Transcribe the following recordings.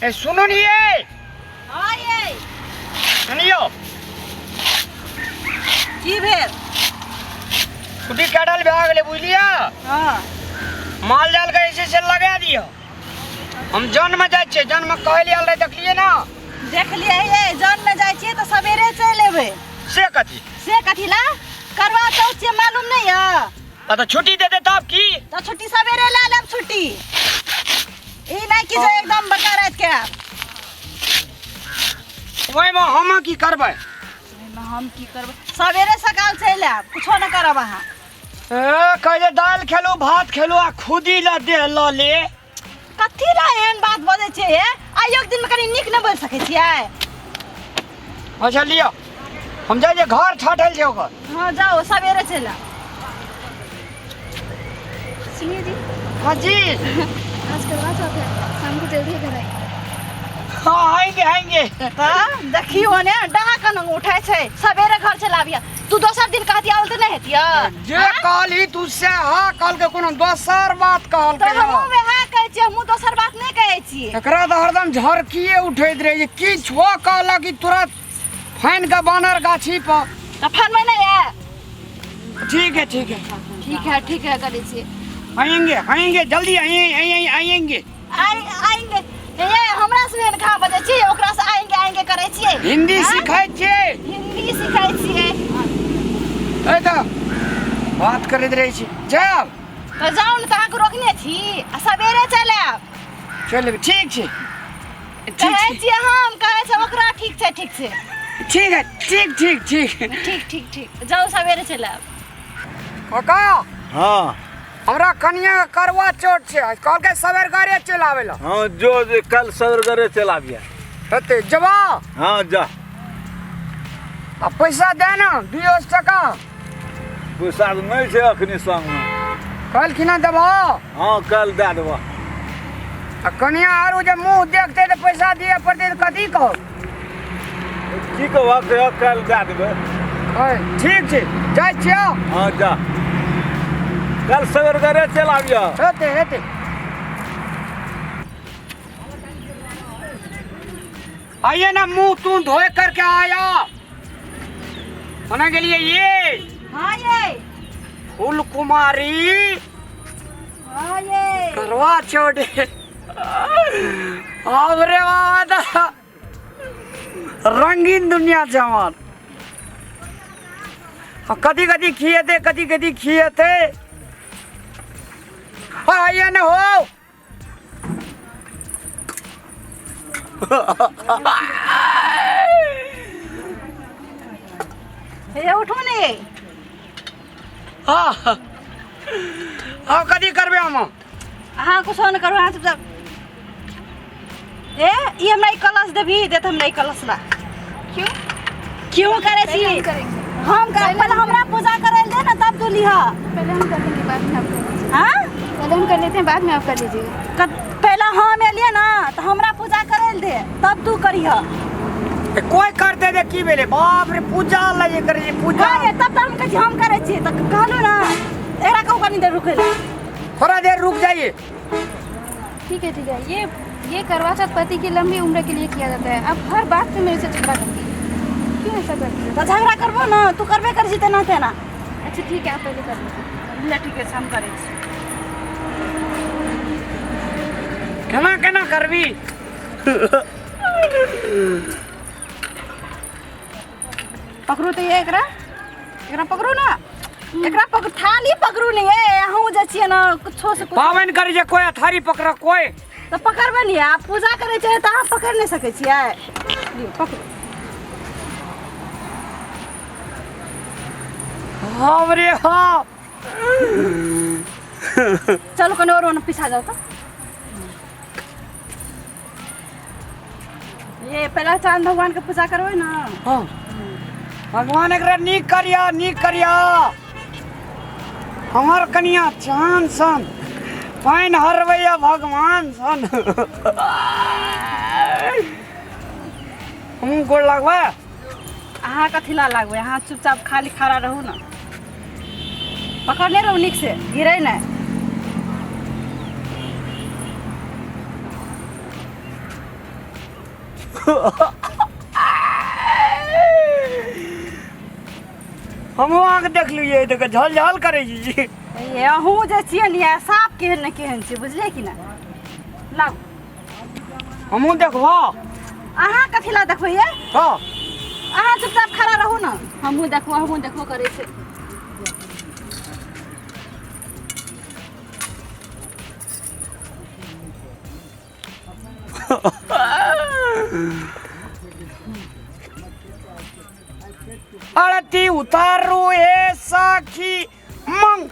ए सुनू ने ये। हाँ ये। सुनियो। की भेल? छुट्टी काटल भए गेलै बुझलियै? हाँ। माल जाल के ऐसे से लगा दियो। हम जन में जाइ छियै, जन में कहै लए आयल रहै देखलियै ना? देखलियै ये, जन में जाइ छियै तऽ सवेरे चलि एबै। से कथी? से कथी ला? करवा चौथ छियै मालूम नहि यऽ? तऽ छुट्टी दे दे तब की? तऽ छुट्टी सवेरे लए लेब छुट्टी। ई नहि कि जे एकदम बड़का राति के आयब। ओहिमे हम की करबै? ओहिमे हम की करबै? सवेरे सकाल चलि आयब, कुछो नहि करब अहाँ। ए, कहै जे दालि खेलू भात खेलू आ खुदी लए देह लऽ ले। कथी ला एहन बात बजै छियै हे? आइयो के दिनमे कनि नीक नहि बोलि सकै छियै? अच्छा लिअ, हम जाइ छियै घर छाटल छै ओकर। हँ जाउ, सवेरे चलि आउ। सुनिए जी। हाँ जी। आज करवा चौथ है, शाम को जल्दी घर आइए। हाँ आएंगे आएंगे। तऽ देखियो ने डाह कन उठै छै, सवेरे घर चलि आबिह। तू दोसर दिन कहती आवल तऽ नहि हेतिय? जे कहली तू से हाँ कहलकै, कोनो दोसर बात कहलकै। तऽ हमहूँ वएह कहै छियै, हमहूँ दोसर बात नहि कहै छियै। एकरा तऽ हरदम झरकिए उठैत रहै छै, किछो कहलक कि तुरंत फानि कऽ बानर गाछी पर। तऽ फानबै नहि यऽ? ठीक है ठीक है। ठीक है ठीक है, करै छियै। आएंगे आएंगे जल्दी आएंगे आएंगे। आएंगे। हे हमरा से एहन कहाँ बजै छियै, ओकरा से आएंगे आएंगे करै छियै। हिंदी हाँ? सिखै छियै। हिंदी सिखै छियै। ए तऽ बात करैत रहै छी। जायब तऽ जाउ ने, तऽ अहाँके रोकने छी आ सवेरे चलि आयब। चलि एबै, ठीक छै। ठीक कहै छै छियै हम, कहै छै ओकरा ठीक छै ठीक छै। ठीक है, ठीक ठीक ठीक ठीक ठीक ठीक, जाउ सवेरे चलि आयब। काका। हाँ। हमरा कनिया के करवा चौथ छै, कहलकै सवेर घरे चलि आबै लए। हाँ जो जे कल सवेर घरे चलि आबिहे। हेतै जबा? हाँ जा। आ पैसा दे ने 200 टका। पैसा तऽ नहि छै अखनी संगमे। कहलखिन हँ देबह? हाँ कल दए देबह। आ कनिया आरो जे मुँह देखतै तऽ पैसा दिअ पड़तै तऽ कथी कहब? की कहबह, कहियो कल दए देबै। ठीक छै, जाइ छियौ। हाँ जा, कल सवेर घरे चलि आबियह। हेतै हेतै। आइए ना, मुंह तू धोए करके आया होने के लिए ये। हाँ ये फूल कुमारी। हाँ ये करवा चौथ। अब रे बाबा दा रंगीन दुनिया छै हमर। आ कथी कथी खिएते, कथी कथी खिएते। हाँ ये न हो। हे उठू ने। हाँ हाँ, कथी करबै हम? अहाँ कुछो नहि करू, अहाँ चुपचाप। ए ई हमरा ई कलश देबही? दे तऽ हमरा ई कलश ला। क्यों? क्यों करै छी? पहले हम करेंगे। हम कर, पहले हमरा पूजा करै लए दे ने तब तू लिह। पहले हम कर लेंगे, बाद में आप कर लीजिए। हाँ? पहले हम कर लेते हैं, बाद में आप कर लीजिएगा। पहले हम एलियै ना तऽ हमरा पूजा करै लए दे तब तू करिह। ए, कोई करते दे की भेलै? बाप रे, पूजा लगे करै छै पूजा। हाँ, तब तऽ हम कहै छी हम करै छियै तऽ कहलहुँ ना। एकरा कहू कनी देर रुकै लए। थोड़ा देर रुक जाइए। ठीक है ठीक है। ये करवा चौथ पति की लंबी उम्र के लिए किया जाता है। आप हर बात पे मेरे से झगड़ा करती है, क्यों ऐसा करती है? तऽ झगड़ा करबो ना, तू करबे करै छी तेना तेना। अच्छा ठीक है, आप पहले कर लीजिए। ले ठीक है, हम करै छी। केना केना करबी? पकड़ू तऽ ये एकरा, एकरा पकड़ू ना, एकरा पकड़, थाली पकड़ू ने। ये अहूँ जे छियै ने कुछो से कुछ पाबनि करै छै कोई थारी पकड़ कोई। तऽ पकड़बै ने, आप पूजा करै छियै तऽ अहाँ पकड़ नहि सकै छियै? लियौ पकड़ू। बाप रे बाप। चलू कनि और ओने पीछा जाउ तऽ। ये पहला चांद भगवान के पूजा करबै ना। हाँ भगवान एकरा नीक करिया, नीक करिया। हमर कनिया चांद सन पानि हरबैया भगवान सन। हमहूँ गोड़ लगबै? अहाँ कथी ला लगबै? अहाँ चुपचाप खाली खड़ा रहू ना, पकड़ने रहू नीक से, गिरे नहि। हमहूँ अहाँके देख लियै देख झल झल करै छी। ये अहूँ जे छियै ने साफ केहन ने केहन छै, बुझलियै कि ने? लाउ। हमहूँ देखबो। अहाँ कथी ला देखबै ये? हँ। अहाँ चुपचाप खड़ा रहू ने, हमहूँ देखबो, हमहूँ देखबो करै छै। आरती उतारू हे सखी मंग।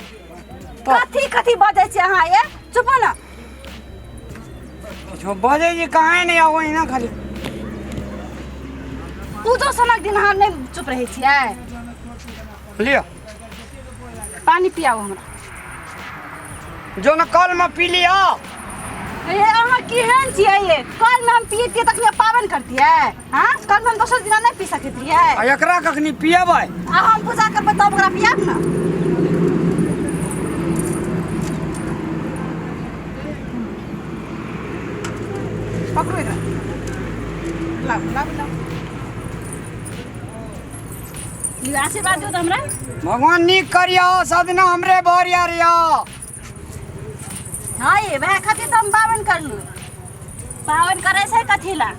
कथी कथी बजै छै अहाँ ये? चुप ने। किछो बजै छै कहाँ नहि आबै ना खाली। पूजो सनक दिन अहाँ नहि चुप रहै छियै। लिअ। पानी पियाउ हमरा। जो ने कल में पी लिअ। ये अहाँ केहन छियै ये? कल में हम पियतियै तखने पाबनि करतियै? हाँ, कल में हम दोसर दिना नहि पी सकैत रहियै? आ एकरा कखनी पियबै? आ हम पूजा करबै तब ओकरा पियाब ने। पकड़ू एकरा, लाउ लाउ लाउ, लिअ, आशीर्वाद दियौ तऽ हमरा। भगवान नीक करियो, सदना हमरे भरिया रियो। हाँ ये वएह खातिर तऽ हम पाबनि करलू। पाबनि करै छै कथी ला?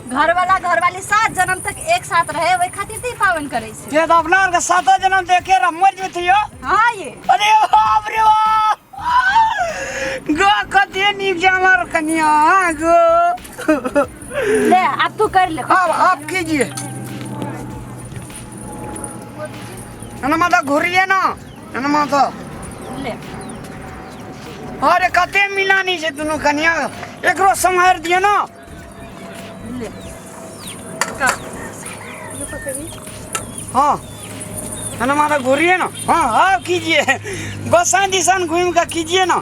घरवाला घरवाली 7 जन्म तक एक साथ रहे, ओहि खातिर तऽ ई पाबनि करै छै। से तऽ अपना आरके सातो जन्म देखे रह मर जेथियो। हाँ ये। अरे बाप रे बाप, गो कते नीक छै हमर कनिया गो। ले आब तू कर ले। अब आप कीजिए ना माता, घुरिए ना ना माता। ले। अरे कते मिलानी छै दुनू कनिया, एकरो सम्हारि दिअ ना। ले। हाँ ना माता, घुरिए ना। हाँ हाँ कीजिए, गोसाई दिसन घूम के कीजिए ना।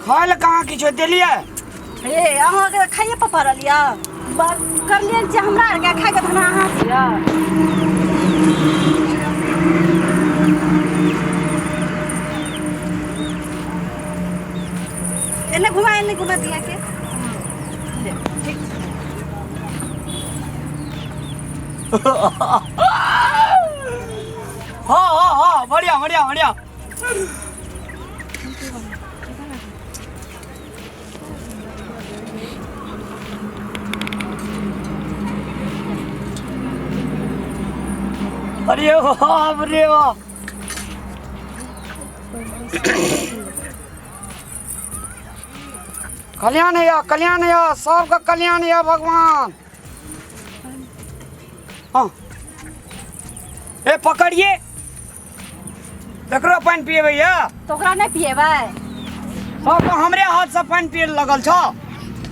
खाय लए कहाँ किछो देलियै? हे अहाँके खाइए पर पड़ल यऽ, करलियै जे हमरा आरके खाइके धना अहाँ दिअ। एने घुमा, एने घुमा दिया के। ले, ठीक। हाँ हाँ हाँ, बढ़िया बढ़िया बढ़िया। अरे बाप रे बाप, कल्याण है, कल्याण है, सबका कल्याण है भगवान। हाँ ए पकड़िए, एकरो पानि पिएबै या? तऽ ओकरा नहि पिएबै? सबके हमरे हाथ से पानि पिए लगल छौ।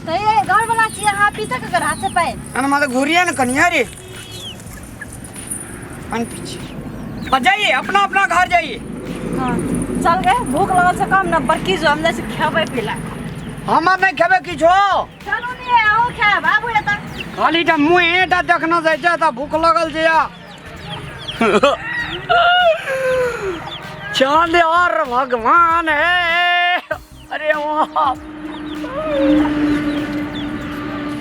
तऽ ये घरवला छियै अहाँ, पीतै ककर हाथ से पानि? अरे माता घुरिए ने कनिया रे, पानि पी छी। आ जाइए अपना अपना घर जाइए। हाँ चल गए, भूख लगल छै कम ने बड़की, जो हम जाइ छी खेबै पीला। हमर नहि खेबै किछो। चलू ने अहूँ खायब, आबू एतऽ। खाली टा मुँहे टा देखना जाइ छै तऽ भूख लगल छै। या चांद और भगवान है। अरे वाह।